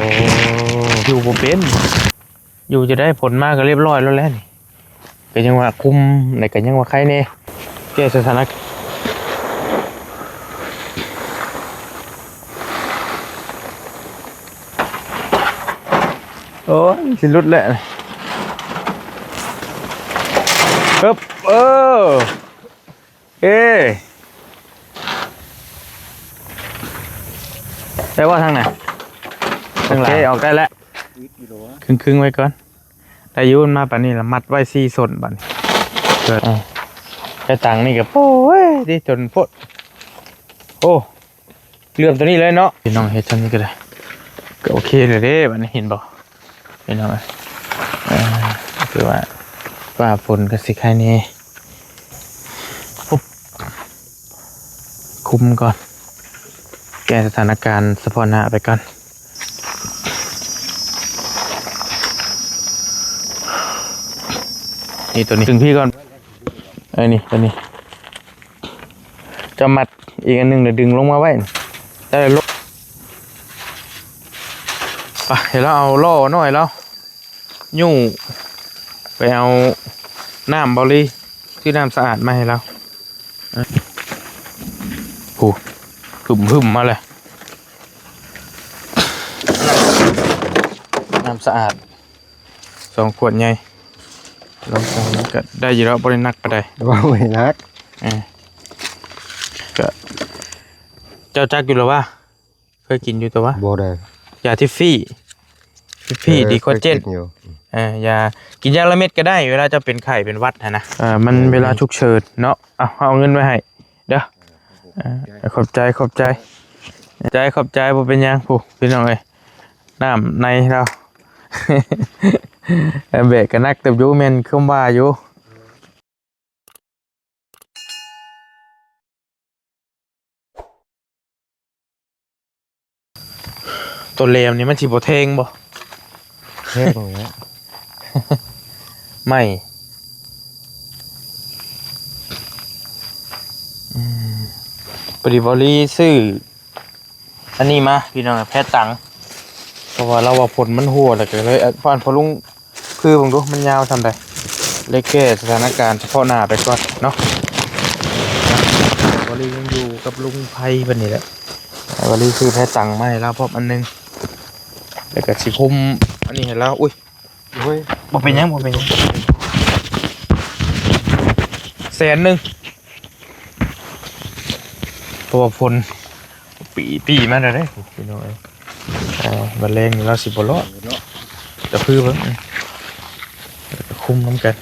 ໂອ້ ຢູ່ບໍ່ເປັນ ຢູ່ຈະໄດ້ ຝົນມາກໍລຽບຮ້ອຍແລ້ວແຫຼະນີ້ ກໍຍັງວ່າຄຸມ ແລ້ວກໍຍັງວ່າໄຄແດ່ ແກ້ສະຖານະ ໂອ້ຍ ຊິຫຼຸດແລ້ວ ເອີບ ເອີ ເອີ ໄດ້ບໍ່ທາງນັ້ນ? ໂອເຄ ອອກໄດ້ແລ້ວ ຄຶງໆໄວ້ກ່ອນ ໄດ້ຢູ່ ມັນມາປານນີ້ລະ ມັດໄວ້ສີ່ສົ້ນບາດນີ້ ເກີດ ອ່າ ໄປຕັງນີ້ກໍ ໂອ້ຍ ດີຈົນໂພດ ໂອ້ ເຫຼືອມຕົວນີ້ເລີຍເນາະ ພີ່ນ້ອງ ເຮັດຊ່ຳນີ້ກໍໄດ້ ກໍໂອເຄເລີຍເດ້ ບາດນີ້ເຫັນບໍ່ ພີ່ນ້ອງເອີຍ ເອີ ຄືວ່າຟ້າຝົນກໍຊິໄຄແດ່ ປຸບ ຄຸມກ່ອນ ແກ້ສະຖານະການສະເພາະໜ້າໄປກ່ອນ ນີ້ ຕົວນີ້ ດຶງພີ້ກ່ອນ ເອີ ນີ້ ຕົວນີ້ ຈະມັດອີກອັນໜຶ່ງ ແລ້ວດຶງລົງມາໄວ້ ໄດ້ລົງ ໄປ ໃຫ້ລາວເອົາລໍ້ນ້ອຍລາວ ຍູ້ໄປເອົານ້ຳ ເບົາລີ ຊື້ນ້ຳສະອາດມາໃຫ້ລາວ ຜູ້ ຫຶມໆມາແລ້ວ ນ້ຳສະອາດ ສອງຂວດໃຫຍ່ ລອງໃສ່ ມັນກະໄດ້ຢູ່ດອກ ບໍ່ໄດ້ໜັກປານໃດ ບໍ່ໄດ້ໜັກ ເອີ ກະ ເຈົ້າຈັກຢູ່ລະວະ ເຄີຍກິນຢູ່ຕົວະ ບໍ່ໄດ້ ຢາທິຟຟີ ທິຟຟີ ດີຄອນເຈນ ເອີ ຢາ ກິນຢ່າງລະເມັດກໍໄດ້ ເວລາເຈົ້າເປັນໄຂ້ເປັນຫວັດຫັ້ນນະ ເອີ ມັນເວລາສຸກເສີນເນາະ ເອົາ ເອົາເງິນໄວ້ໃຫ້ ເດີ ເອີ ຂອບໃຈ ຂອບໃຈ ໃຈ ຂອບໃຈ ບໍ່ເປັນຫຍັງ ຜູ້ ພີ່ນ້ອງເອີຍ ນ້ຳໃນລາວ ແບກກໍໜັກເຕີບຢູ່ ແມ່ນຄວາມວ່າຢູ່ ຕົວແຫຼມນີ້ມັນຊິບໍ່ແທງບໍ່? ແທງແຫຼະ ໄມ້ ອືມ ພໍດີ ພໍດີຊື້ອັນນີ້ມາ ພີ່ນ້ອງ ແພຕັງ ເພາະວ່າລາວວ່າຝົນມັນຫົວ ແລ້ວກໍເລີຍ ເອີ ຜ່ານພໍ່ລຸງ ຄືເບິ່ງດູ ມັນຍາວສ່ຳໃດ ເລີຍແກ້ສະຖານະການສະເພາະໜ້າໄປກ່ອນເນາະ ວາລີຍັງຢູ່ກັບລຸງໄພເພິ່ນນີ້ແຫຼະ ວາລີຊື້ແພຕັງມາໃຫ້ລາວພ້ອມອັນໜຶ່ງ ແລ້ວກໍຊິຄຸມອັນນີ້ໃຫ້ລາວ ອຸ້ຍ ໂອ້ຍ ບໍ່ເປັນຫຍັງ ບໍ່ເປັນຫຍັງ ແສນໜຶ່ງ ເພາະວ່າຝົນ ປີ ປີມາແລ້ວເດ້ ພີ່ນ້ອງເອີຍ ອ່າ ບັດແລງນີ້ລາວຊິບໍ່ລອດ ເນາະ ກະຄືເບິ່ງ ອືມ ແລ້ວກະຄຸມນຳກັນ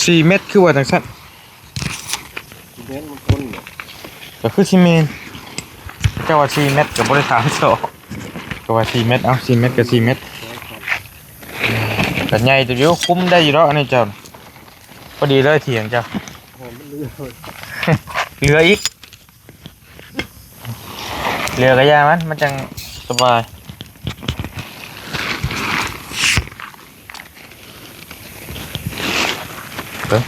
ສີ່ເມັດ ຄືວ່າຈັ່ງຊັ້ນ ຊິແມ່ນມັນຄົນບໍ່? ກໍຄືຊິແມ່ນ ເຈົ້າວ່າສີ່ເມັດກໍບໍ່ໄດ້ຖາມຊອກ ກໍວ່າສີ່ເມັດ ເອົາ ສີ່ເມັດກໍສີ່ເມັດ ກໍໃຫຍ່ຢູ່ ຄຸມໄດ້ຢູ່ດອກ ອັນນີ້ເຈົ້າ ພໍດີເລີຍຖຽງເຈົ້າ ເຫຼືອອີກ ເຫຼືອກໍຢ່າມັນ ມັນຈັ່ງສະບາຍ. ເບິ່ງ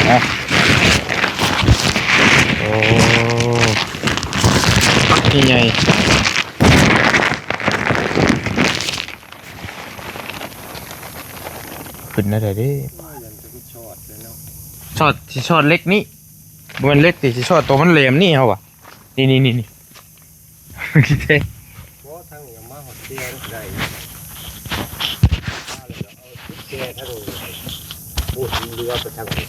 ອ່ະ ໂອ້ ບັກໃຫຍ່ ຂຶ້ນແນວໃດເດ້? ຊອດ ຊິຊອດເຫຼັກນີ້ ບໍ່ແມ່ນເຫຼັກຕິ ຊິຊອດຕົວມັນແຫຼມນີ້ເຮົາວ່າ ນີ້ໆໆ ນີ້ ບໍ່ ທາງນີ້ມາຮອດແຈກໍໄດ້ ມາແລ້ວເອົາຈຸດແຈທາງນີ້ ໂອ້ ເຫຼືອໄປທາງນີ້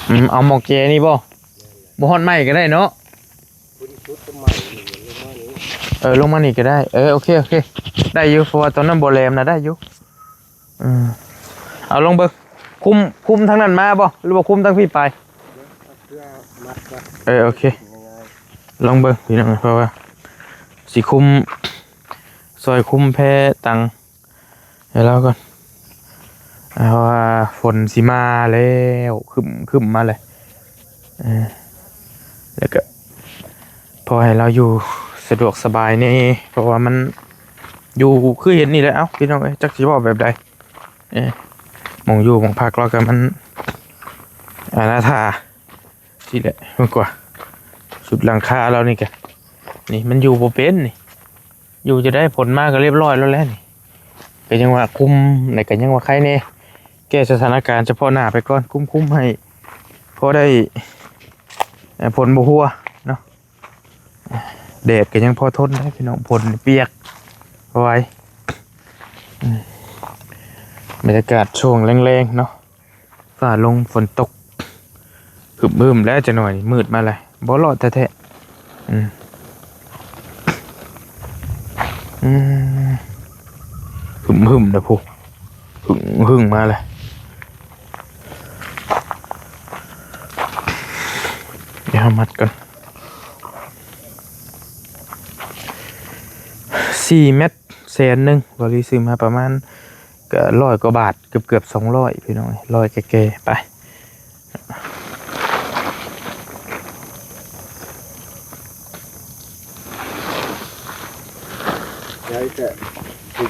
ອືມ ເອົາໝອກແຈນີ້ບໍ່? ແມ່ນແຫຼະ ບໍ່ຮອດໄມ້ກໍໄດ້ເນາະ ພໍດີສຸດກໍໄມ້ນີ້ ລົງມານີ້ ເອີ ລົງມານີ້ກໍໄດ້ ເອີ ໂອເຄ ໂອເຄ ໄດ້ຢູ່ ເພາະວ່າຕອນນັ້ນບໍ່ແຫຼມນະ ໄດ້ຢູ່ ເອີ ເອົາລອງເບິ່ງ ຄຸມ ຄຸມທາງນັ້ນມາບໍ່ ຫຼືວ່າຄຸມທາງພີ້ໄປ? ເພື່ອມັດກ່ອນ ເອີ ໂອເຄ ງ່າຍໆ ລອງເບິ່ງພີ່ນ້ອງ ເພາະວ່າຊິຄຸມ ຊ່ອຍຄຸມແພຕັງໃຫ້ລາວກ່ອນ ເພາະວ່າຝົນຊິມາແລ້ວ ຄຶ້ມໆມາແລ້ວ ເອີ ແລ້ວກໍພໍໃຫ້ລາວຢູ່ສະດວກສະບາຍແດ່ ເພາະວ່າມັນ ຢູ່ຄືເຫັນນີ້ແຫຼະ. ເອົ້າ ພີ່ນ້ອງເອີຍ ຈັກຊິເວົ້າແບບໃດ. ເອີ ໝ່ອງຢູ່ໝ່ອງພັກລາວກໍມັນອະນາຖາ ຊີ້ແຫຼະ. ເບິ່ງກວ່າ ສຸດຫຼັງຄາລາວນີ້ກະ ນີ້ມັນຢູ່ບໍ່ເປັນນີ້. ຢູ່ຈະໄດ້ ຝົນມາກໍລຽບຮ້ອຍແລ້ວແຫຼະນີ້. ກໍຍັງວ່າຄຸມ ແລ້ວກໍຍັງວ່າໄຄແດ່ ແກ້ສະຖານະການສະເພາະໜ້າໄປກ່ອນ ຄຸມໆໃຫ້ພໍໄດ້ ເອີ ຝົນບໍ່ຫົວເນາະ. ແດດກໍຍັງພໍທົນໄດ້ພີ່ນ້ອງ ຝົນປຽກບໍ່ໄຫວ. ອືມ ບັນຍາກາດຊ່ວງແລງໆເນາະ ຟ້າລົງຝົນຕົກ ຮຶມໆແລ້ວ ຈັກໜ້ອຍມືດມາແລ້ວ ບໍ່ລອດແທ້ໆ. ອືມ ອືມ ຮຶມໆນະພຸ ຮຶມໆມາແລ້ວ. ດຽວເຮົາມັດກ່ອນ ສີ່ແມັດແສນໜຶ່ງ ບໍລິຊື້ມາປະມານກໍຮ້ອຍກວ່າບາດ ເກືອບໆສອງຮ້ອຍ ພີ່ນ້ອງເອີຍ ຮ້ອຍແກ່ໆ ໄປ. ໃຊ້ແຕ່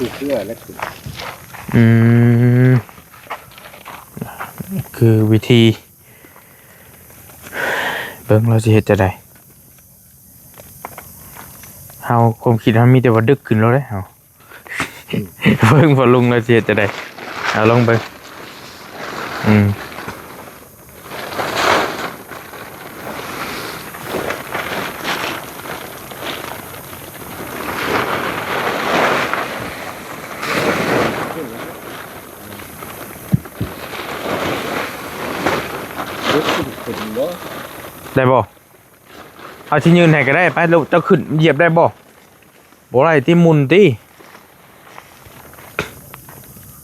ດຶງເຄືອແລ້ວຂຶ້ນ. ອືມ ຄືວິທີ ເບິ່ງລາວຊິເຮັດຈັ່ງໃດ. ເຮົາ ຄວາມຄິດເຮົາມີແຕ່ວ່າດຶກຂຶ້ນໂລດເດ້ເຮົາ. ເບິ່ງພໍ່ລຸງລາວຊິເຮັດຈັ່ງໃດ. ເອົາ ລອງເບິ່ງ. ອືມ ໄດ້ບໍ່? ເອົາ ຊິຍື່ນໃຫ້ກໍໄດ້. ໄປ ແລ້ວເຈົ້າຂຶ້ນຢຽບໄດ້ບໍ່? ບໍ່ໄດ້ຕິ ໝຸ່ນຕິ.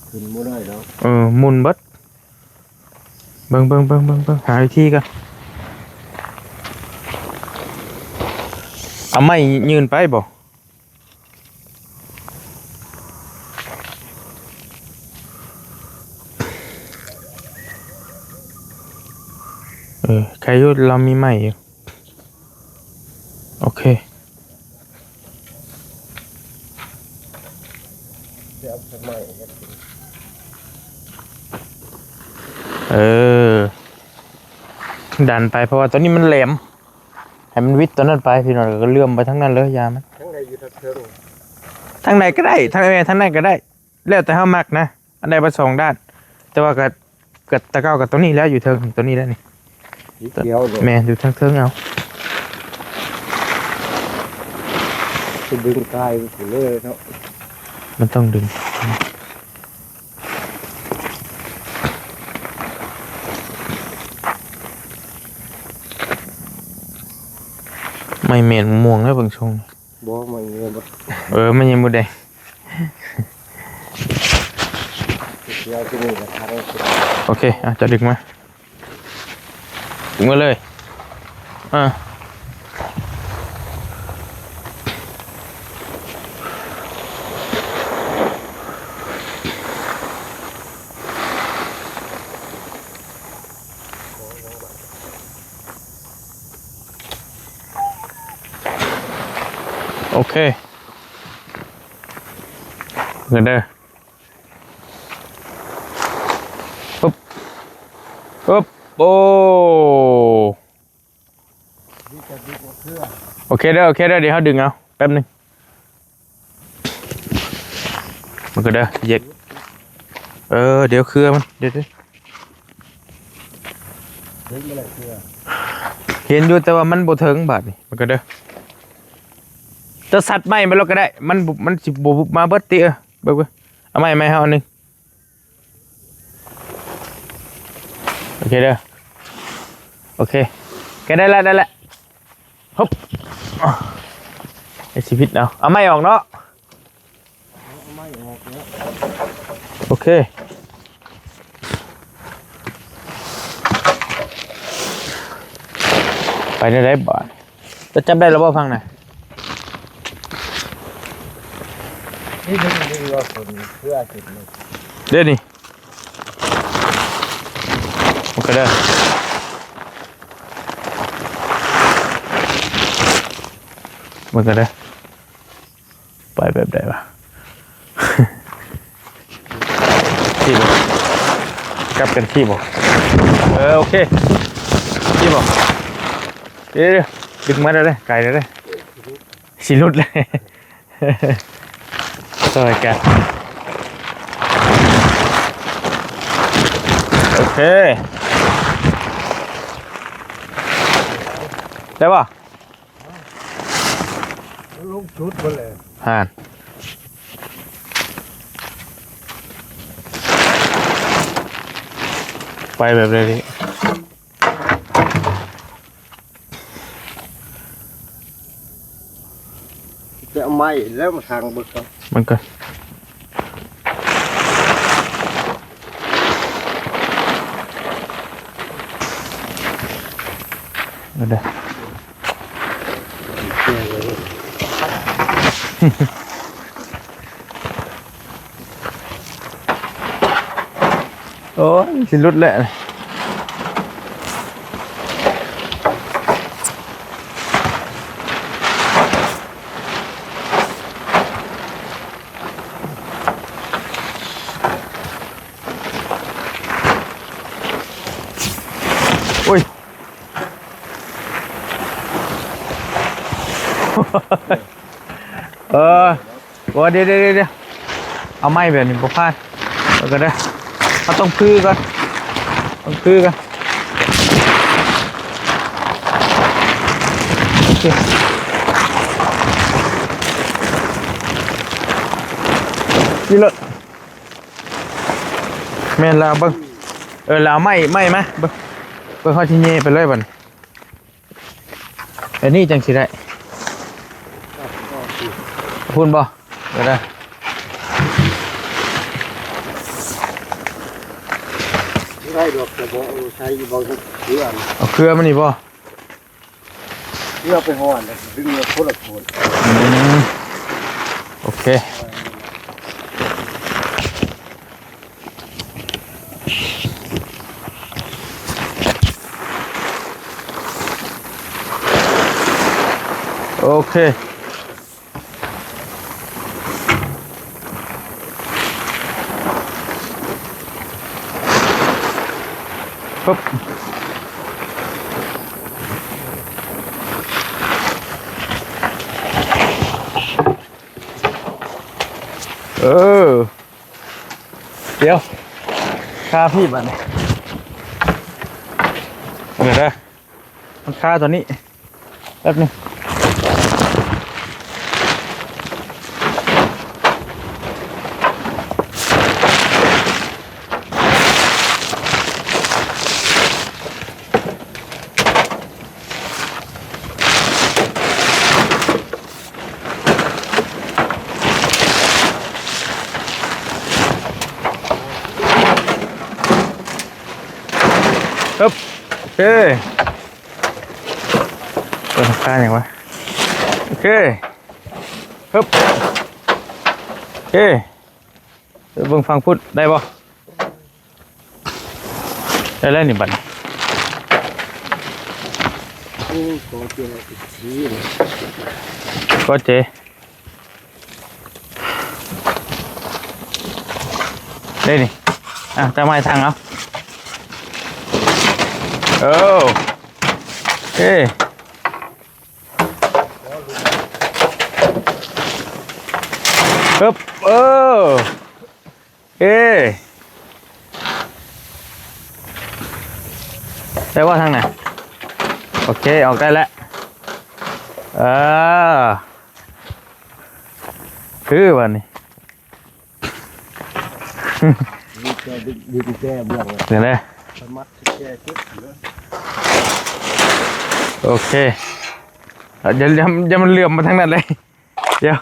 ຂຶ້ນບໍ່ໄດ້ດອກ. ເອີ ໝຸ່ນເບິດ. ເບິ່ງໆໆໆ ຫາວິທີກ່ອນ. ເອົາໄມ້ຍື່ນໄປບໍ່? ເອີ ໃຄຢູ່ ລາວມີໄມ້ຢູ່. ໂອເຄ ເອີ ດັນໄປ ເພາະວ່າຕົວນີ້ມັນແຫຼມ. ໃຫ້ມັນຫວິດຕົວນັ້ນໄປ ພີ່ນ້ອງ ກໍເຫຼື້ອມໄປທາງນັ້ນເລີຍ ຢ່າມັນ. ທາງໃດຢູ່ທາງເທິງ? ທາງໃດກໍໄດ້ ທາງ ເອີ ທາງໃດກໍໄດ້ ແລ້ວແຕ່ເຮົາມັກນະ. ອັນໃດມັນສອງດ້ານ ແຕ່ວ່າກໍ ກໍ ແຕ່ເກົ່າກໍຕົວນີ້ແຫຼະ ຢູ່ເທິງ ຕົວນີ້ແຫຼະນີ້. ສີຂຽວເລີຍ. ແມ່ນ ຢູ່ທາງເທິງເອົາ. ໄປດຶງກາຍພຸ້ນເລີຍເນາະ. ມັນຕ້ອງດຶງ. ໄມ້ແມ່ນມ່ວງເດີເບິ່ງຊົງ. ບໍ່ ໄມ້ແມ່ນບໍ່. ເອີ ໄມ້ໃຫຍ່ມົດແດງ. ໂອເຄ ອ່ະ ຈະດຶງມາ. ເອົາເລີຍ ອ່າ. ໂອເຄ ເບິ່ງເດີ. ປຶບ ປຶບ ໂອ້ ໂອເຄເດີ ໂອເຄເດີ ດຽວເຮົາດຶງເອົາ ແປັບໜຶ່ງ ມັນກໍເດີ ເຢັກ ເອີ ດຽວເຄືອມັນ ດຽວ ດຽວ ເຫັນຢູ່ ແຕ່ວ່າມັນບໍ່ເຖິງບາດນີ້ ມັນກໍເດີ ຈະສັດໄມ້ໄປໂລດກໍໄດ້ ມັນ ມັນຊິບໍ່ມາເບິດຕິ ເອີ ເບິ່ງ ເບິ່ງ ເອົາໄມ້ໃໝ່ເຮົາອັນໜຶ່ງ. ໂອເຄເດີ ໂອເຄ ແກະໄດ້ແລ້ວ ໄດ້ແລ້ວ ຮຶບ ໄອ້ຊີວິດເນາະ ເອົາໄມ້ອອກເນາະ ເອົາໄມ້ອອກເນາະ ໂອເຄ ໄປແນວໃດບາດ? ຈະຈັບໄດ້ແລ້ວບໍ່? ຟັງນະ ນີ້ດຶງ ດຶງວ່າຄົນເພື່ອຊິ ເດ້ນີ້ ມັນກໍໄດ້ ມັນກໍໄດ້ ໄປແບບໃດວະ? ກັບກັນທີ່ບໍ່? ເອີ ໂອເຄ ທີ່ບໍ່? ເອີ ດຶງມາແລ້ວເດ້ ໄກແລ້ວເດ້ ຊິຫຼຸດເລີຍ ຊ່ອຍກັນ ໂອເຄ ໄດ້ບໍ່? ມັນລົງສຸດໝົດແລ້ວ ຫັ້ນ ໄປແບບໃດນີ້ ຈະເອົາໄມ້ແລ້ວມາທາງເບິ່ງກ່ອນ ມັນກໍ ເອົາເດີ. ໂອ້ຍ ຊິຫຼຸດແລ້ວ. ໂອ້ຍ ເອີ ໂອ້ ດຽວໆໆ ເອົາໄມ້ແບບນີ້ບໍ່ຜ່ານ ເບິ່ງກັນເດີ ເຮົາຕ້ອງຜືກ່ອນ ຕ້ອງຜືກ່ອນ ໂອເຄ ຂີ່ລົດ ແມ່ນລະ ເບິ່ງ ເອີ ລະເອົາໄມ້ ໄມ້ມາ ເບິ່ງ ເບິ່ງ ເຮົາຊິແຍ່ໄປເລີຍບັດນີ້ ແບບນີ້ຈັ່ງຊິໄດ້ ພຸ້ນບໍ່? ເດີ ໄດ້ດອກ ແຕ່ບໍ່ເອົາໃສ່ ບໍ່ເອົາເຄື່ອ ເອົາເຄືອມັນນີ້ບໍ່? ເພື່ອໄປຮອດ ດຶງຄົນລະຄົນ ອືມ ໂອເຄ ໂອເຄ. ເອີ ດຽວ ຄາພີ່ບາດນີ້ ເບິ່ງເດີ ມັນຄາຕົວນີ້ ແປັບໜຶ່ງ ເອີບ ໂອເຄ ເປີດຂາຫຍັງວະ? ໂອເຄ ຮຶບ ໂອເຄ ໄປເບິ່ງຝັ່ງພຸ້ນ ໄດ້ບໍ່? ໄດ້ແລ້ວນີ້ບັດນີ້ ໂອ້ ກໍເຈ ກໍເຈ ເດ້ນີ້ ອ່ະ ຕາມາໃຫ້ທາງເອົາ ເອີ ເອີ ຮຶບ ເອີ ເອີ ໄດ້ບໍ່ທາງນັ້ນ? ໂອເຄ ອອກໄດ້ແລ້ວ ເອີ ຄືບັດນີ້ ມີແຕ່ດຶງ ດຶງແຈເບື້ອງ ເຫັນເດ້ ມັດແຈຈຸດ ໂອເຄ ຢ່າ ຢ່າ ຢ່າມັນເຫຼື້ອມມາທາງນັ້ນເລີຍ ດຽວ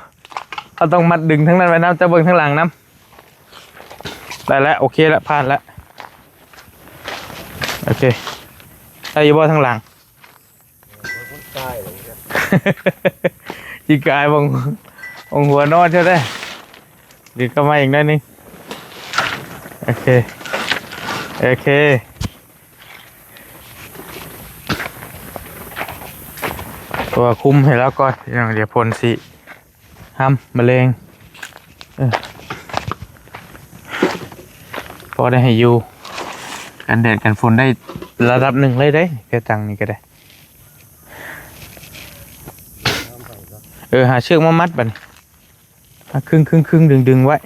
ເຮົາຕ້ອງມັດດຶງທາງນັ້ນໄວ້ນຳ ເຈົ້າເບິ່ງທາງຫຼັງນຳ ໄດ້ແລ້ວ ໂອເຄແລ້ວ ຜ່ານແລ້ວ ໂອເຄ ໄດ້ຢູ່ບໍ່ທາງຫຼັງ? ອີກາຍ ເບິ່ງ ເບິ່ງຫົວນອນເຈົ້າເດ້ ດຶງເຂົ້າມາອີກໜ້ອຍໜຶ່ງ ໂອເຄ ໂອເຄ ເພາະວ່າຄຸມໃຫ້ລາວກ່ອນ ພີ່ນ້ອງ ດຽວຝົນຊິ ຫ້າມມະເລັງ ເອີ ໂ ພໍໄດ້ໃຫ້ຢູ່ ກັນແດດກັນຝົນໄດ້ລະດັບໜຶ່ງເລີຍເດ້ ແພຕັງນີ້ກໍໄດ້. ເອີ ຫາເຊືອກມາມັດບັດນີ້ ມາຄຶງໆໆ ດຶງໆໄວ້.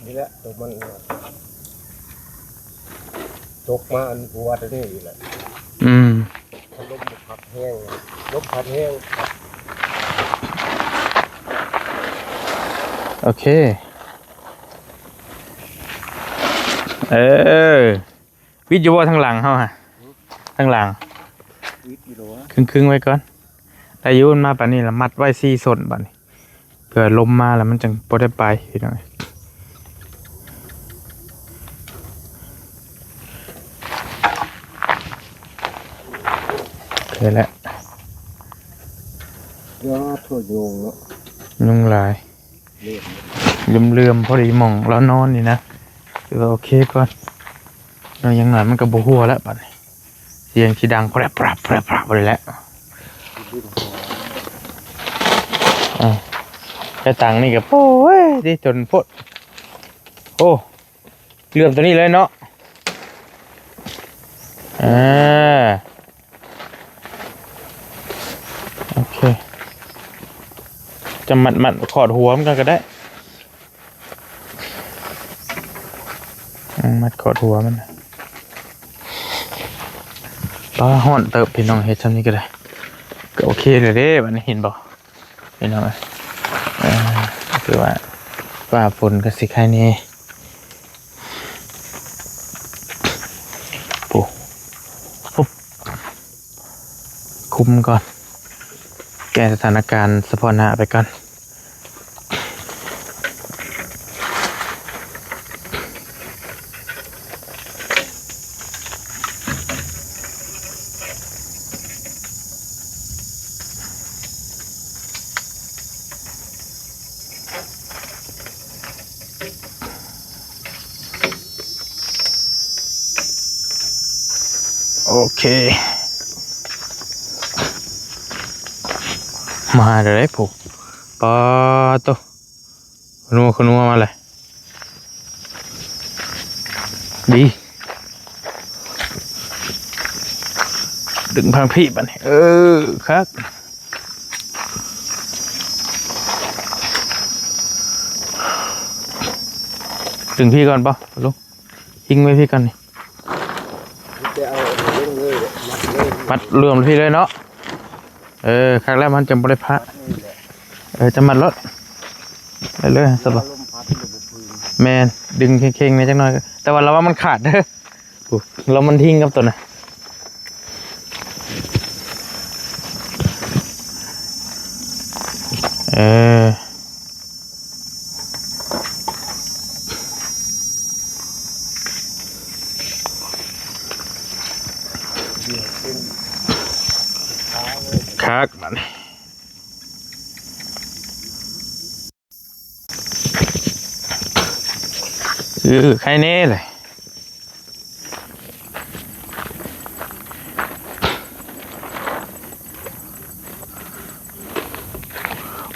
ນີ້ແຫຼະຕົວມັນ ຕົກມາອັນຫົວຕົວນີ້ອີກແຫຼະ. ອືມ ລົມພັດແຮງ ລົມພັດແຮງ. ໂອເຄ ເອີ ວິດຢູ່ບໍ່ທາງຫຼັງເຮົາຫະ? ທາງຫຼັງ ວິດຢູ່ດອກ ຄຶງໆໄວ້ກ່ອນ. ໄດ້ຢູ່ ມັນມາປານນີ້ລະ ມັດໄວ້ສີ່ສົ້ນບາດນີ້ ເພື່ອລົມມາແລ້ວມັນຈັ່ງບໍ່ໄດ້ໄປ ພີ່ນ້ອງ. ໂອເຄແລ້ວ ຍາໂທດ ຍຸງເນາະ ຍຸງຫຼາຍ ເຫຼືອມໆ ພໍດີໝ່ອງລາວນອນນີ້ນະ ຖືວ່າໂອເຄກ່ອນເນາະ. ຢ່າງໜ້ອຍມັນກໍບໍ່ຫົວແລ້ວບາດນີ້ ສຽງຊິດັງແປບໆໆ ໄປແລ້ວ. ອ່າ ແຕ່ຕັງນີ້ກໍ ໂອ້ຍ ດິຈົນໂພດ. ໂອ້ ເຫຼືອມຕົວນີ້ເລີຍເນາະ. ອ່າ ໂອເຄ ຈະມັດ ມັດຂອດຫົວມັນກ່ອນກໍໄດ້. ອືມ ມັດຂອດຫົວມັນ. ປ້າ ຮ້ອນເຕີບ ພີ່ນ້ອງ ເຮັດຊ່ຳນີ້ກໍໄດ້ ກໍໂອເຄແລ້ວເດ້ ບາດນີ້ເຫັນບໍ່ ພີ່ນ້ອງເອີຍ. ເອີ ຄືວ່າຟ້າຝົນກໍຊິໄຄແດ່. ໂອ້ ຄຸມກ່ອນ ແກ້ສະຖານະການສະເພາະໜ້າໄປກ່ອນ. ໂອເຄ ມາແລ້ວເດ້ ໂອ້ ປາໂຕ ນັວ ຄືນັວມາເລີຍ ດີ ດຶງທາງພີ້ບາດນີ້ ເອີ ຄັກ ດຶງພີ້ກ່ອນບໍ່ ລຸງ ພິງໄວ້ພີ້ກ່ອນນີ້ ມັດລວມພີ້ເລີຍເນາະ. ເອີ ຄັກແລ້ວ ມັນຈັ່ງບໍ່ໄດ້ພະ ເອີ ຈະມັດໂລດ ໄດ້ເລີຍ ສະບາຍ ແມ່ນ ດຶງເຄັ່ງໆແດ່ຈັກໜ້ອຍ ແຕ່ວ່າລະວັງມັນຂາດເດີ ລະວັງມັນທິ່ງກັບຕົວນະ ເອີ. ຄັກບາດນີ້ ເອີ ໄຄແນ່ແຫຼະ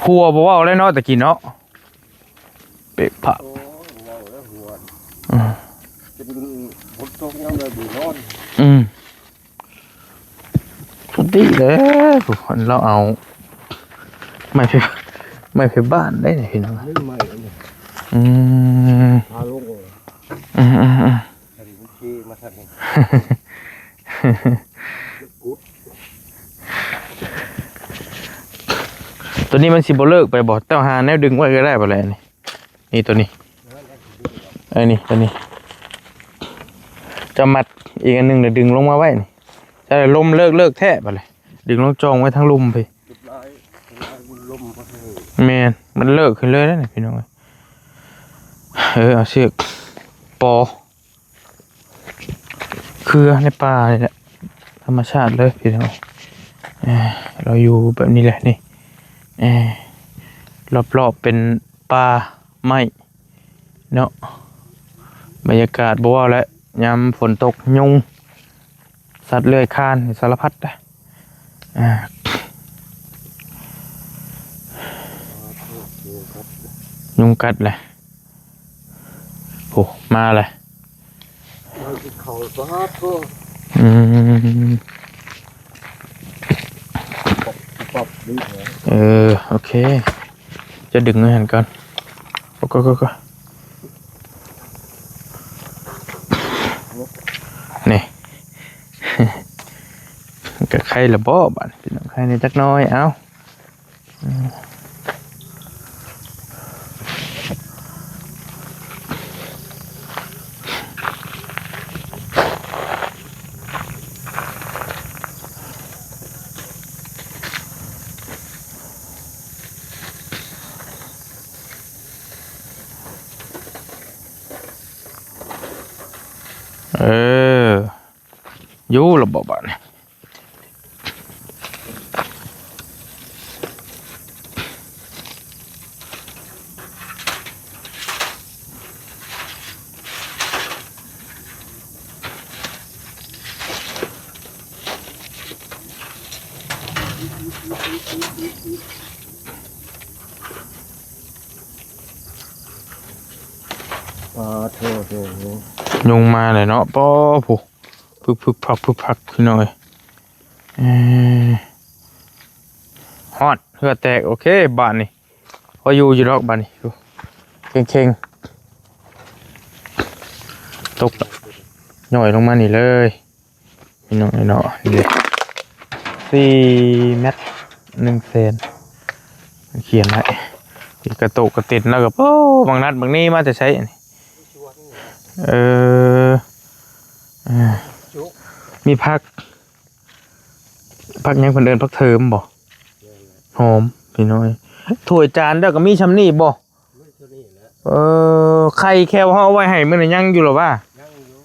ຫົວບໍ່ເວົ້າເລີຍເນາະ ແຕ່ກີ້ເນາະ. ເປະພະ ໂອ້ຍ ເວົ້າແລ້ວຫົວ ອືມ ຈົນຝົນຕົກຍາມໃດບໍ່ນອນ ອືມ ປົກກະຕິແລ້ວ ລາວເອົາໄມ້ໄຜ່ ໄມ້ໄຜ່ບ້ານໄດ້ນີ້ພີ່ນ້ອງ ໄມ້ໄມ້ອັນນີ້ ອືມ ພາລົງ ອືມໆໆ ອັນນີ້ມັນເຄມາຊັ້ນນີ້ ຕົວນີ້ມັນຊິບໍ່ເລີກໄປບໍ່? ເຈົ້າຫາແນວດຶງໄວ້ກໍໄດ້ບໍ່ແຫຼະນີ້? ນີ້ຕົວນີ້ ເອີ ນີ້ຕົວນີ້ ເຈົ້າມັດອີກອັນໜຶ່ງແລ້ວດຶງລົງມາໄວ້ນີ້ ຈະໄດ້ລົມເລີກ ເລີກແທ້ບາດນີ້ ດຶງລົງຈ່ອງໄວ້ທາງລຸ່ມພີ້ ແມ່ນ ມັນເລີກຂຶ້ນເລີຍເດ້ນີ້ພີ່ນ້ອງເອີຍ ເອີ ເອົາເຊືອກປໍ ເຄືອໃນປ່ານີ້ແຫຼະ ທຳມະຊາດເລີຍພີ່ນ້ອງ ເອີ ລາວຢູ່ແບບນີ້ແຫຼະນີ້ ເອີ ລອບໆເປັນປ່າໄມ້ເນາະ ບັນຍາກາດບໍ່ເວົ້າແຫຼະ ຍາມຝົນຕົກ ຍຸງ ສັດເລືອຍຄານ ສາລະພັດ ອ່າ ຍຸງກັດແຫຼະ. ໂອ້ ມາແລ້ວ ມາກິນເຂົ້າ ປາດໂທ້ ອືມ ປັບ ປັບ ເອີ ໂອເຄ ຈະດຶງໄວ້ຫັ້ນກ່ອນ ໂອ້ ໂອ້ ໂອ້ ໂອ້ ນີ້ ກະໄຄລະບໍບາດນີ້ ພີ່ນ້ອງ ໄຄແດ່ຈັກໜ້ອຍ ເອົ້າ. ເອີ ຢູ່ລະບໍບາດນີ້. ປາໂທ້ ໂທ້ ຍຸງມາແລ້ວເນາະ ປາ ຜູ້ ພຶກໆ ພັກໆ ພີ່ນ້ອງເອີຍ ເອີ ຮອດ ເຫື່ອແຕກ ໂອເຄ ບາດນີ້ ພໍຢູ່ຢູ່ດອກບາດນີ້ ເຄັ່ງໆ ຕົກ ຍ້ອຍລົງມານີ້ເລີຍ ພີ່ນ້ອງເອີຍເນາະ ນີ້ເດ້ ສີ່ແມັດ ໜຶ່ງແສນ ຂຽນໄວ້ ກະໂຕກະເຕັນ ແລ້ວກະ ໂອ້ ບັກນັດບັກນີ້ມາແຕ່ໃສ ເອີ ເອີ ມີຜັກ ຜັກຫຍັງເພິ່ນເອີ້ນ ຜັກເທີມບໍ? ແມ່ນແຫຼະ ຫອມ ພີ່ນ້ອງເອີຍ ຖ້ວຍຈານເຈົ້າກະມີຊ່ຳນີ້ບໍ? ມີເທົ່ານີ້ແຫຼະ ເອີ ໄຂ່ແຄວເຮົາເອົາໄວ້ໃຫ້ມື້ນັ້ນຍັງຢູ່ລະຫວາ? ຍັງຢູ່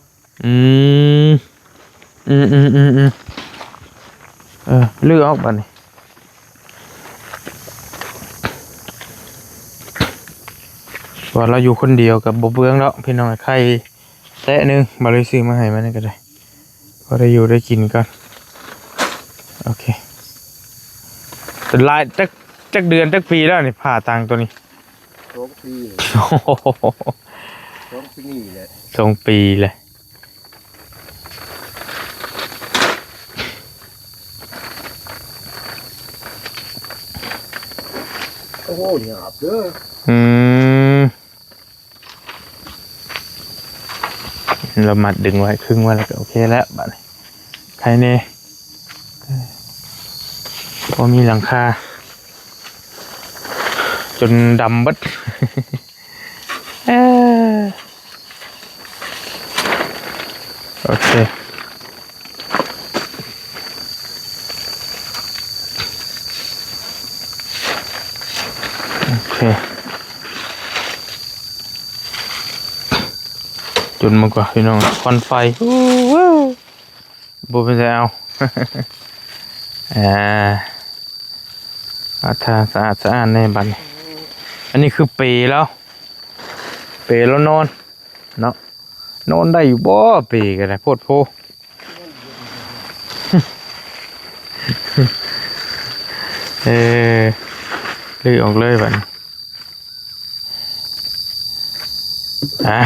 ອືມ ອືມໆໆໆ ເອີ ລືອອກບາດນີ້ ວ່າລາວຢູ່ຄົນດຽວກະບໍ່ເປືອງດອກ ພີ່ນ້ອງ ໄຂ່ ແຕະໜຶ່ງ ບໍ່ໄດ້ຊື້ມາໃຫ້ມັນກະໄດ້ ພໍໄດ້ຢູ່ໄດ້ກິນກ່ອນ ໂອເຄ ເປັນຫຼາຍ ຈັກ ຈັກເດືອນຈັກປີແລ້ວນີ້ ຜ້າຕ່າງໂຕນີ້? ສອງປີ ສອງປີນີ້ແຫຼະ ສອງປີແຫຼະ ໂອ້ ຫຍາບເດີ ອືມ. ລະມັດດຶງໄວ້ ຄຶງໄວ້ ແລ້ວກະໂອເຄແລ້ວບາດນີ້ ໄຄແນ່ ພໍມີຫຼັງຄາ ຈົນດຳເບິດ ເອີ ໂອເຄ ໂອເຄ ຈົນມາກວ່າ ພີ່ນ້ອງ ຄວັນໄຟ ໂອ້ໂຫ ບໍ່ເປັນໄດເອົາ ອ່າ ອາດສະອາດສະອ້ານແນ່ບາດນີ້ ອັນນີ້ຄືເປລາວ ເປລາວນອນເນາະ ນອນໄດ້ຢູ່ບໍ່ ເປກະໄດ້ ໂພດໂພ ເອີ ລືອອກເລີຍບາດນີ້ ອ່າ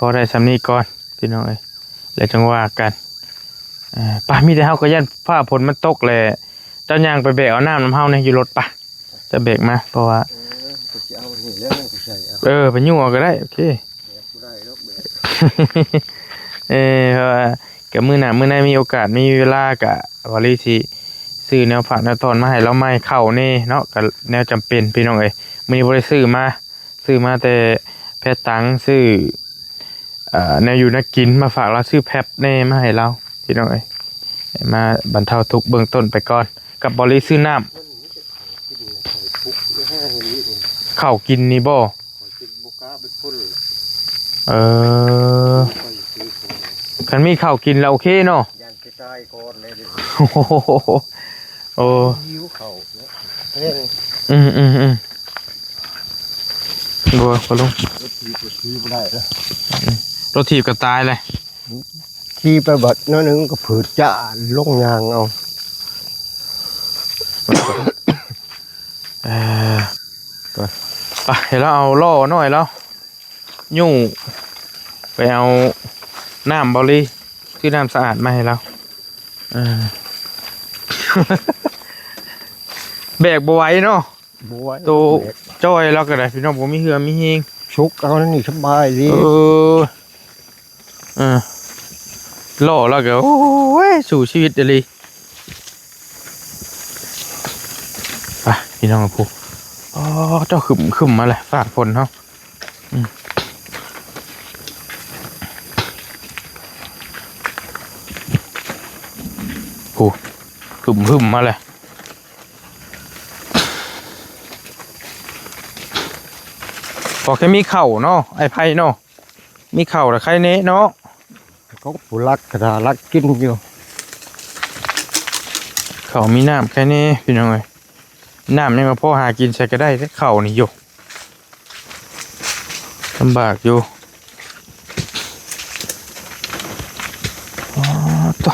ພໍໄດ້ຊ່ຳນີ້ກ່ອນ ພີ່ນ້ອງເອີຍ ແລ້ວຈັ່ງວ່າກັນ ເອີ ປະ ມີແຕ່ເຮົາກະຢ້ານຟ້າຝົນມັນຕົກແຫຼະ ເຈົ້າຍ່າງໄປແບກເອົານ້ຳນຳເຮົາແນ່ຢູ່ລົດປະ ຈະແບກມາ ເພາະວ່າ ເອີ ກະຊິເອົານີ້ແລ້ວ ກະໃສ່ເອົາ ເອີ ໄປຍູ້ເອົາກະໄດ້ ໂອເຄ ແບກບໍ່ໄດ້ດອກແບກ ເອີ ເພາະວ່າກະມື້ໜ້າມື້ໃນມີໂອກາດມີເວລາກະ ວາລີຊິຊື້ແນວຝາກແນວຕ້ອນມາໃຫ້ລາວໃໝ່ ເຂົ້າແນ່ເນາະ ກະແນວຈຳເປັນ ພີ່ນ້ອງເອີຍ ມື້ນີ້ບໍ່ໄດ້ຊື້ມາ ຊື້ມາແຕ່ແພຕັງ ຊື້ ເອີ ແນວຢູ່ແນວກິນມາຝາກລາວ ຊື້ແຟັບແນ່ມາໃຫ້ລາວ ພີ່ນ້ອງເອີຍ ມາບັນເທົາທຸກເບື້ອງຕົ້ນໄປກ່ອນ ກັບບໍລິຊື້ນ້ຳ ເຂົ້າກິນນີ້ບໍ່? ເອີ ຄັນມີເຂົ້າກິນລະໂອເຄເນາະ ຢ້ານຊິຕາຍກ່ອນເລີຍ ໂອ້ ຫິວເຂົ້າເນາະ ແພງ ອືມໆໆ ບໍ່ ບໍ່ລົງ ລົດຖີບ ລົດຖີບບໍ່ໄດ້ເດີ ອືມ ລົດຖີບກໍຕາຍເລີຍ ຂີ່ໄປບັດໜ້ອຍໜຶ່ງກໍຜືດຈ້າ ລົງຍ່າງເອົາ. ເອີ ໄປ ໄປ ໃຫ້ລາວເອົາລໍ້ນ້ອຍລາວ ຍູ້ໄປເອົານ້ຳ ເບົາລີ ຊື້ນ້ຳສະອາດມາໃຫ້ລາວ. ເອີ ແບກບໍ່ໄຫວເນາະ. ບໍ່ໄຫວ ໂຕ ແບກ ຈ້ອຍລາວກໍໄດ້ ພີ່ນ້ອງ ບໍ່ມີເຫື່ອມີແຮງ ຊຸກເອົານີ້ສະບາຍດີ. ເອີ ເອີ ລໍ້ລາວກໍ ໂອ້ຍ ສູ້ຊີວິດອີ່ຫຼີ. ໄປ ພີ່ນ້ອງ ຜູ້ ອໍ ເຈົ້າ ຄຶ້ມ ຄຶ້ມມາແລ້ວ ຟ້າຝົນເຮົາ. ອືມ ຜູ້ ຄຶ້ມໆ ມາແລ້ວ. ພໍແຄ່ມີເຂົ້າເນາະ ອ້າຍໄພເນາະ ມີເຂົ້າລະໄຄແນ່ເນາະ. ຂອງຜູ້ລັກກະດາລັກກິນຢູ່ ເຂົ້າມີນ້ຳໄຄແນ່ ພີ່ນ້ອງເອີຍ. ນ້ຳຍັງພໍຫາກິນໃສ່ກໍໄດ້ ແຕ່ເຂົ້ານີ້ໂຍ ລຳບາກຢູ່. ອໍ ໂຕ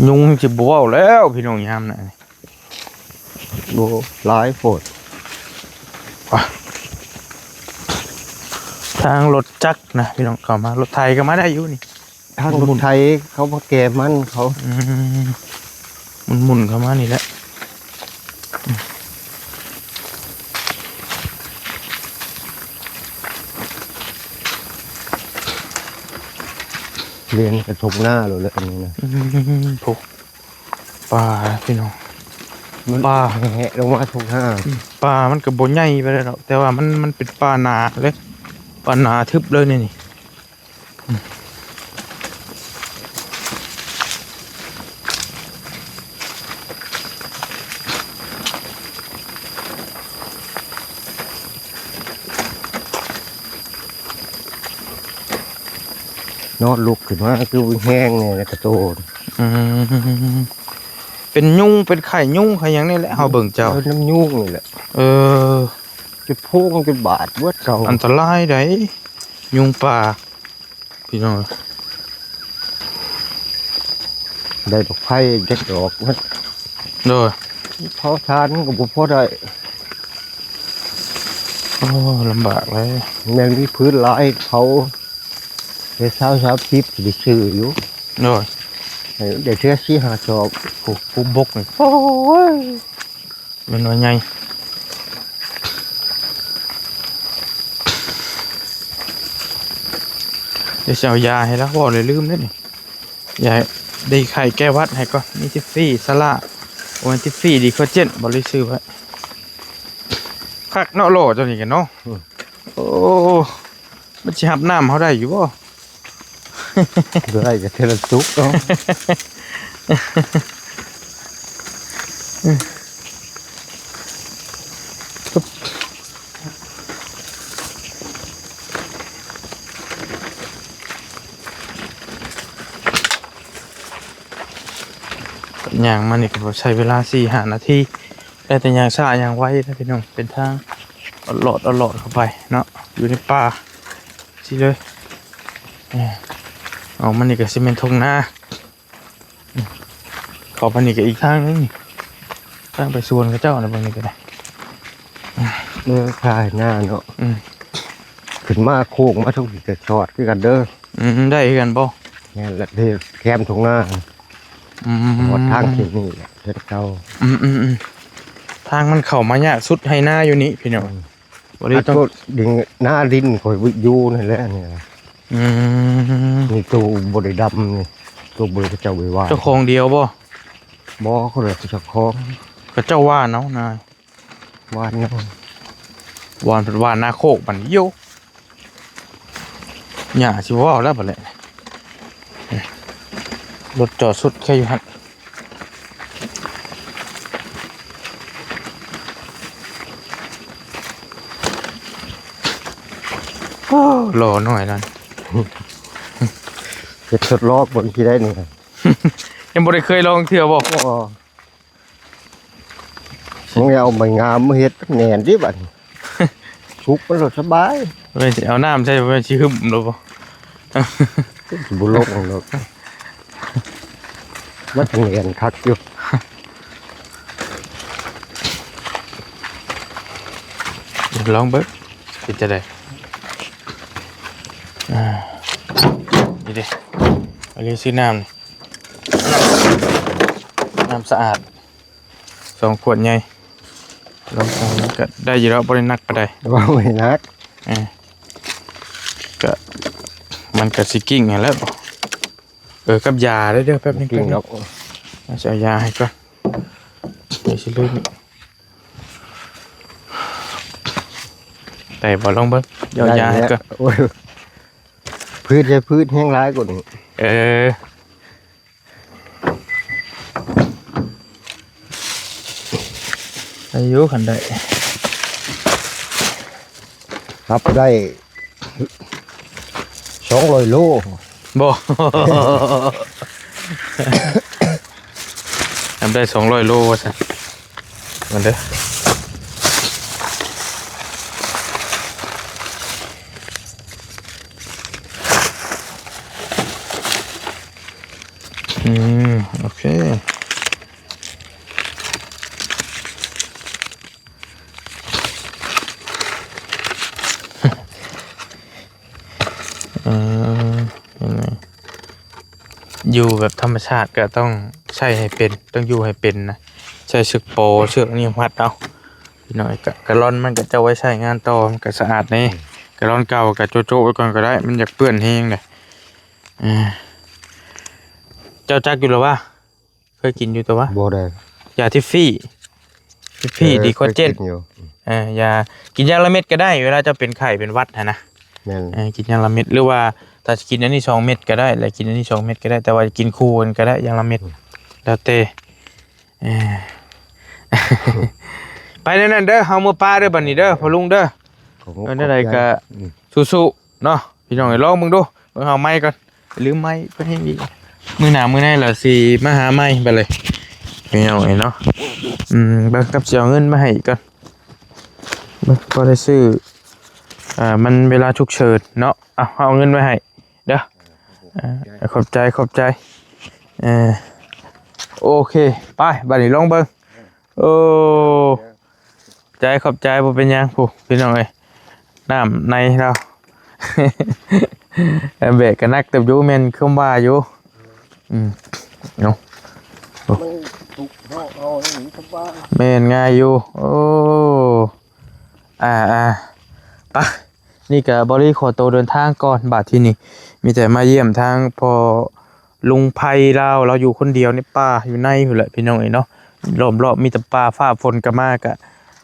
ຍຸງຊິບໍ່ເວົ້າແລ້ວ ພີ່ນ້ອງ ຍາມນັ້ນ ໂອ້ ຫຼາຍໂພດ. ທາງລົດຈັກນະ ພີ່ນ້ອງ ເຂົ້າມາ ລົດໄຖກໍມາໄດ້ຢູ່ນີ້ ທາງລົດໄຖເຂົາມາແກ່ມັນເຂົາ. ອືມ ໝຸ່ນໆ ເຂົ້າມານີ້ແຫຼະ. ລຽນກະທົ່ງນາໂລດແຫຼະອັນນີ້ນະ. ອືມ ໂອ້ ປ່າພີ່ນ້ອງ ມັນ ປ່າແຫະລົງມາທົ່ງນາ. ອືມ ປ່າມັນກໍບໍ່ໃຫຍ່ປານໃດດອກ ແຕ່ວ່າມັນ ມັນເປັນປ່າໜາເລີຍ ປ່າໜາທຶບເລີຍນີ້. ນອນລຸກຂຶ້ນມາຄືມີແຮງແດ່ນະກະໂຕ. ອືມ ເປັນຍຸງ ເປັນໄຂ້ຍຸງໄຂ້ຫຍັງນີ້ແຫຼະ ເຮົາເບິ່ງເຈົ້າ ເອີ ນຳຍຸງນີ້ແຫຼະ. ເອີ ຈຸດໂພງຈຸດບາດເບິດເຂົາ ອັນຕະລາຍໃດຍຸງປ່າ. ພີ່ນ້ອງ ໄດ້ດອກໄຟຈັກດອກ ໂດຍ ເຜົາຖ່ານກໍບໍ່ພໍໄດ້. ໂອ້ ລຳບາກເລີຍ ແມ່ນມີພືດຫຼາຍເຜົາໄດ້ຊາວ ສາມສິບ ໄດ້ຊື້ຢູ່. ໂດຍ ໄດ້ເທື່ອສີ່ຫ້າຊອບ ໂອ້ ປູກບົກນີ້ ໂອ້ຍ. ແມ່ນວ່າໃຫຍ່ ດຽວຊິເອົາຢາໃຫ້ລາວ ເວົ້າແລ້ວລືມເດ້ນີ້ ຢາໄດ້ໄຂ້ແກ້ຫວັດໃຫ້ກ່ອນ ມີຕິຟຟີ ສະຫຼ້າ ໂອ້ຍ ຕິຟຟີ ດີຄໍເຈນ ບໍ່ໄດ້ຊື້ໄວ້. ຄັກເນາະ ລໍ້ເຈົ້ານີ້ກັນເນາະ. ອືມ ໂອ້ ມັນຊິຮັບນ້ຳເຮົາໄດ້ຢູ່ບໍ່? ບໍ່ໄດ້ກໍເທື່ອລະຕຸກເນາະ ຍ່າງມານີ້ກໍໃຊ້ເວລາສີ່ຫ້ານາທີ ໄດ້ແຕ່ຍ່າງຊ້າຍ່າງໄວນະພີ່ນ້ອງ ເປັນທາງອອດໆ ເຂົ້າໄປເນາະ ຢູ່ໃນປ່າ. ຊິເລີຍ ເອີ ອອກມານີ້ກໍຊິແມ່ນທົ່ງນາ ເຂົ້າໄປນີ້ກໍອີກທາງໜຶ່ງ ທາງໄປສວນເຂົາເຈົ້ານະ ເບິ່ງນີ້ກໍໄດ້ ເອີ ຖ່າຍໜ້າເນາະ. ອືມ ຂຶ້ນມາໂຄ້ງມາທຸກທີ່ກໍຊອດຄືກັນເດີ. ອືມ ໄດ້ຄືກັນບໍ່? ແມ່ນລະ ເດ້ ແຄມທົ່ງນາ. ອືມ ຮອດທາງເສັ້ນນີ້ແຫຼະ ເສັ້ນເກົ່າ. ອືມໆໆ ທາງມັນເຂົ້າມາຍາກສຸດໄຮ່ນາຢູ່ນີ້ພີ່ນ້ອງ. ອືມ ບໍ່ໄດ້ ອັນ ຕ້ອງ ໂຕດິນ ໜ້າດິນຂ້ອຍຢູ່ນັ້ນແຫຼະນີ້. ອືມ ນີ້ໂຕບໍ່ໄດ້ດຳນີ້ ໂຕບໍ່ໄດ້ ເຂົາເຈົ້າໄປຫວ່ານ. ເຈົ້າຂອງດຽວບໍ່? ບໍ່ ຄົນລະເຈົ້າຂອງ ເຂົາເຈົ້າຫວ່ານເອົານາ ຫວ່ານເອົາ ຫວ່ານ ຫວ່ານນາໂຄກບັດນີ້ໂຍ. ຫຍ້າຊິບໍ່ເວົ້າແລ້ວບັດນີ້ ລົດຈອດສຸດແຄ່ຢູ່ຫັ້ນ. ໂອ້ ລໍໜ້ອຍນັ້ນ ເຮັດທົດລອງເບິ່ງຊິໄດ້ນີ້ ຍັງບໍ່ໄດ້ເຄີຍລອງເທື່ອບໍ່? ບໍ່. ມຶງເອົາໄມ້ງາມມາເຮັດແໜ້ນຕິບັດນີ້. ປຸກມັນໂລດສະບາຍ. ແມ່ນຊິເອົານ້ຳໃສ່ ບໍ່ແມ່ນຊິຫຶ້ມໂລດບໍ່? ບໍ່ລົງດອກ ມັນແໜ້ນຄັກຢູ່. ລອງເບິ່ງເປັນຈັ່ງໃດ. ອ່າ ນີ້ເດ້ ອັນນີ້ຊື້ນ້ຳ ນ້ຳສະອາດ ສອງຂວດໃຫຍ່ ລອງ ກໍໄດ້ຢູ່ດອກ ບໍ່ໄດ້ໜັກປານໃດ. ບໍ່ໄດ້ໜັກ ເອີ ກໍມັນກໍຊິກິ້ງຫັ້ນແຫຼະ. ເອີ ກັບຢາເດີ້ ແປັບໜຶ່ງ ກິ້ງດອກ ເອົາຢາໃຫ້ກ່ອນ ດຽວຊິລືມ. ໄດ້ບໍ່ ລອງເບິ່ງ ເອົາຢາໃຫ້ກ່ອນ. ໂອ້ຍ ພືດໃສ່ພືດແຮງຫຼາຍກວ່ານີ້. ເອີ ອາຍຸຄັນໄດ້ ຮັບໄດ້ສອງຮ້ອຍໂລ. ບໍ່ ຮັບໄດ້ສອງຮ້ອຍໂລວ່າຊັ້ນ. ມັນເດີ້ ອືມ ໂອເຄ. ເອີ ເຫັນໄໝ? ຢູ່ແບບທຳມະຊາດກໍຕ້ອງໃຊ້ໃຫ້ເປັນ ຕ້ອງຢູ່ໃຫ້ເປັນນະ. ໃຊ້ເຊືອກປໍ ເຊືອກນີ້ມັດເອົາ. ພີ່ນ້ອງ ກະ ກາລອນມັນກໍເຈົ້າໄວ້ໃຊ້ງານຕໍ່ ມັນກໍສະອາດແດ່. ອືມ ກາລອນເກົ່າກໍໂຈະໆໄວ້ກ່ອນກໍໄດ້ ມັນຢາກເປື້ອນແຮງເດ້. ເອີ ເຈົ້າຈັກຢູ່ລະວະ? ເຄີຍກິນຢູ່ຕົວະ? ບໍ່ໄດ້. ຢາທິຟຟີ ທິຟຟີ ເອີ ດີຄອເຈນ ເຄີຍກິນຢູ່. ເອີ ຢາ ກິນຢ່າງລະເມັດກໍໄດ້ ເວລາເຈົ້າເປັນໄຂ້ເປັນຫວັດຫັ້ນນະ. ແມ່ນ. ເອີ ກິນຢ່າງລະເມັດ ຫຼືວ່າຖ້າຊິກິນອັນນີ້ສອງເມັດກໍໄດ້ ແລະ ກິນອັນນີ້ສອງເມັດກໍໄດ້ ແຕ່ວ່າກິນຄູ່ກັນກໍໄດ້ ຢ່າງລະເມັດ. ອືມ ແລ້ວແຕ່. ເອີ ໄປແນວນັ້ນເດີ ເຮົາເມືອປາເດີ ບັດນີ້ເດີ ພໍ່ລຸງເດີ. ເອີ ແນວໃດກໍ ອືມ ສູ້ໆເນາະ ພີ່ນ້ອງເອີຍ. ລອງເບິ່ງດູ ເບິ່ງເຮົາໄມ້ກ່ອນ. ລືມໄມ້ເພິ່ນແຮງດີ. ມື້ໜ້າມື້ໃນລະຊິມາຫາໃໝ່ບັດເລີຍ ພີ່ນ້ອງເອີຍເນາະ. ອືມ ເບິ່ງກັບຊິເອົາເງິນມາໃຫ້ອີກກ່ອນ ເບິ່ງພໍໄດ້ຊື້ ເອີ ມັນເວລາສຸກເສີນເນາະ. ເອົາ ເອົາເງິນໄວ້ໃຫ້ເດີ. ເອີ ຂອບໃຈ ຂອບໃຈ. ເອີ ໂອເຄ ໄປ ບັດນີ້ລອງເບິ່ງ. ໂອ້ ໃຈ ຂອບໃຈ ບໍ່ເປັນຫຍັງ. ຜູ້ ພີ່ນ້ອງເອີຍ ນ້ຳໃນລາວ ແບກກໍໜັກເຕີບຢູ່ ແມ່ນຄວາມວ່າຢູ່. ອືມ ເນາະ ມັນທຸກເນາະ ເຮົານີ້ສະບາຍ ແມ່ນງ່າຍຢູ່. ໂອ້ ອ່າໆ ໄປ ນີ້ກໍບໍລິຂໍໂຕເດີນທາງກ່ອນ ບາດທີນີ້ມີແຕ່ມາຢ້ຽມທາງພໍ່ລຸງໄພລາວ ລາວຢູ່ຄົນດຽວໃນປ່າຢູ່ໃນພຸ້ນແຫຼະ ພີ່ນ້ອງເອີຍເນາະ. ລອບໆມີແຕ່ປ່າ ຟ້າຝົນກໍມາ ກໍ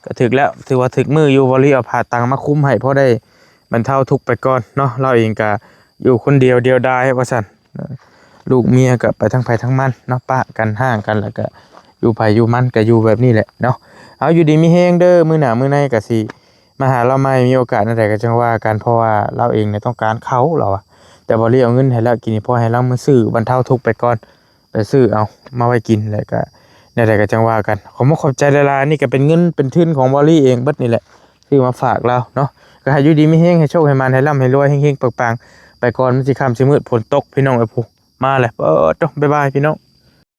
ກໍຖືກແລ້ວ ຖືວ່າຖືກມື້ຢູ່. ບໍລິເອົາຜ້າຕັງມາຄຸມໃຫ້ ພໍໄດ້ບັນເທົາທຸກໄປກ່ອນເນາະ. ລາວເອງກໍຢູ່ຄົນດຽວ ດຽວດາຍວ່າຊັ້ນ ລູກເມຍກໍໄປທາງໃຜທາງມັນເນາະ ປະກັນ ຮ້າງກັນ ແລ້ວກໍຢູ່ໃຜຢູ່ມັນ ກໍຢູ່ແບບນີ້ແຫຼະເນາະ. ເອົາ ຢູ່ດີມີແຮງເດີ ມື້ໜ້າມື້ໃນກໍຊິ ມາຫາລາວໃໝ່ ມີໂອກາດແນວໃດກໍຈັ່ງວ່າກັນ ເພາະວ່າລາວເອງນີ້ຕ້ອງການເຂົ້າ ລາວວ່າ. ແຕ່ບໍ່ໄດ້ເອົາເງິນໃຫ້ລາວກິນນີ້ ພໍໃຫ້ລາວມາຊື້ບັນເທົາທຸກໄປກ່ອນ ໄປຊື້ເອົາມາໄວ້ກິນ ແລ້ວກໍແນວໃດກໍຈັ່ງວ່າກັນ. ຂໍຂອບໃຈຫຼາຍໆ ນີ້ກໍເປັນເງິນເປັນທຶນຂອງບ່າວລີເອງເບິດນີ້ແຫຼະ ຊື້ມາຝາກລາວເນາະ. ກໍໃຫ້ຢູ່ດີມີແຮງ ໃຫ້ໂຊກໃຫ້ໝານ ໃຫ້ລ່ຳໃຫ້ລວຍ ເຮັງໆ ປັງໆ ໄປກ່ອນ ມັນຊິຄ່ຳຊິມືດ ຝົນຕົກ ພີ່ນ້ອງເອີຍ. ມາແຫຼະ ເອີ ຈົບ ບາຍບາຍ ພີ່ນ້ອງ.